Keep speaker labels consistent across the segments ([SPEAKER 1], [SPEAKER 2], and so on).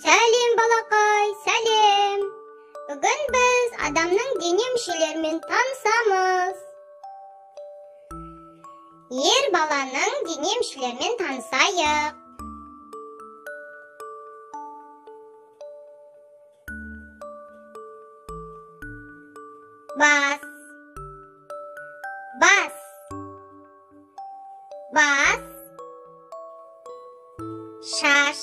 [SPEAKER 1] Сәлем, балақай, сәлем. Бүгін біз адамның дене мүшелерімен танысамыз. Ер баланың дене мүшелерімен танысайық. Бас, бас, бас, шаш,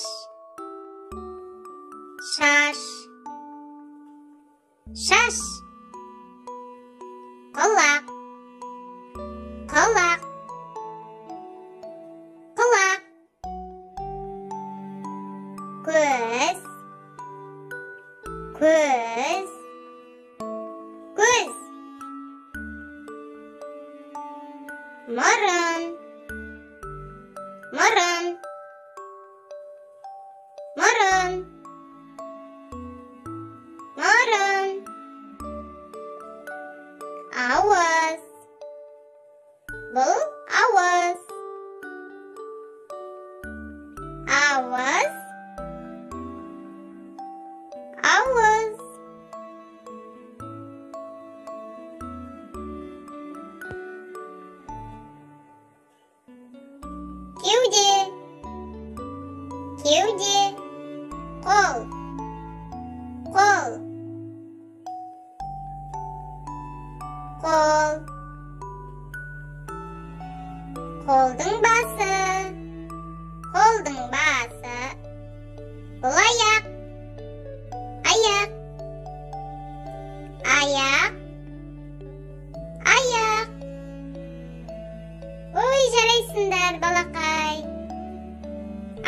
[SPEAKER 1] шаш, шаш, құлақ, құлақ, құлақ, көз, көз, көз, мұрын, мұрын, мұрын, мұрын, ауыз, бұл ауыз, ауыз, ауыз. Кеуде, кеуде, қол, қол, қол, қолдың басы, қолдың басы, бұл аяқ, аяқ, аяқ, аяқ. Ой, жарайсыңдар, балақай.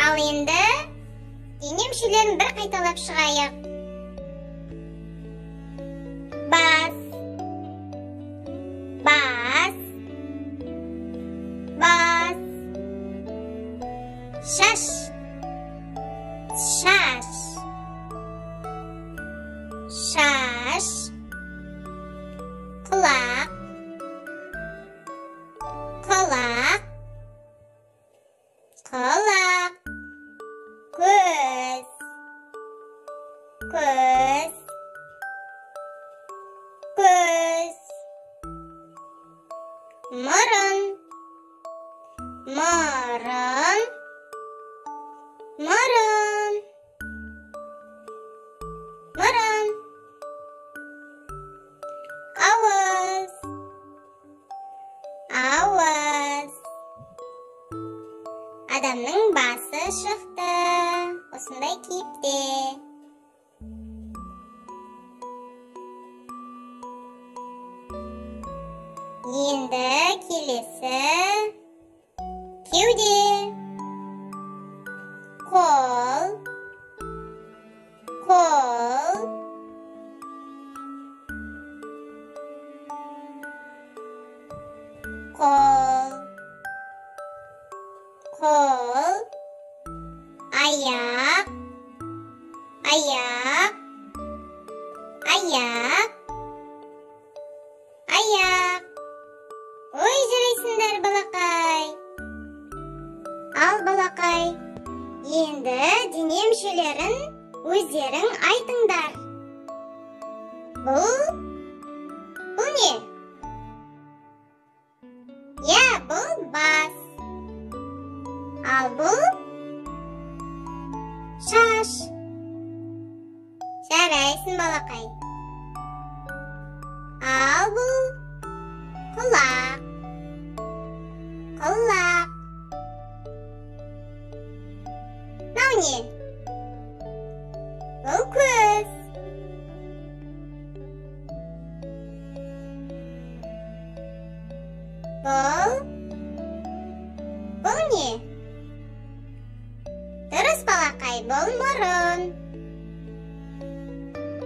[SPEAKER 1] Ал енді дене мүшелерін бір қайталап шығайық. Бас, бас, бас, шаш, шаш, шаш, құлақ, құлақ, құлақ, көз, көз, көз, мұрын, мұрын, мұрын, мұрын, ауыз, ауыз. Адамның басы шықты осындай кейіпте. Енді келесі кеуде, қол, қол, қол, қол, аяқ, аяқ, аяқ, аяқ. Ой, жарайсыңдар, балақай. Ал, балақай, енді дене мүшелерін өздерің айтыңдар. Бұл не? Иә, бұл бас. Ал бұл шаш. Жарайсың, балақай. Ал бұл құлақ, құлақ. Мынау не? Бұл көз. Бұл не? Дұрыс, балақай, бұл мұрын.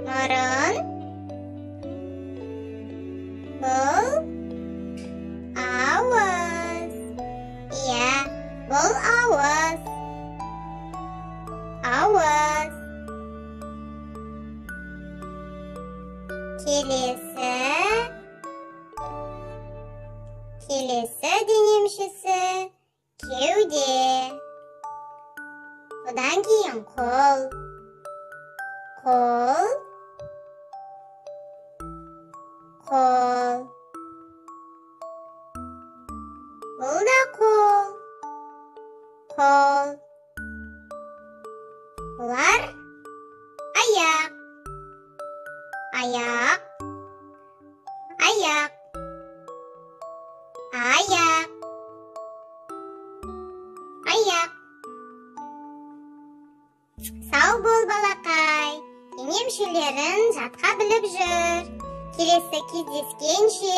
[SPEAKER 1] Мұрын. Бұл ауыз. Иә, бұл ауыз. Ауыз. Келесі, келесі дене мүшесі кеуде. Одан кейін қол, Қол, қол. Бұл да қол, қол. Бұлар аяқ, аяқ, аяқ, аяқ, аяқ. Сау бол, балақай. Дене мүшелерін жатқа біліп жүр. Келесі кездескенше.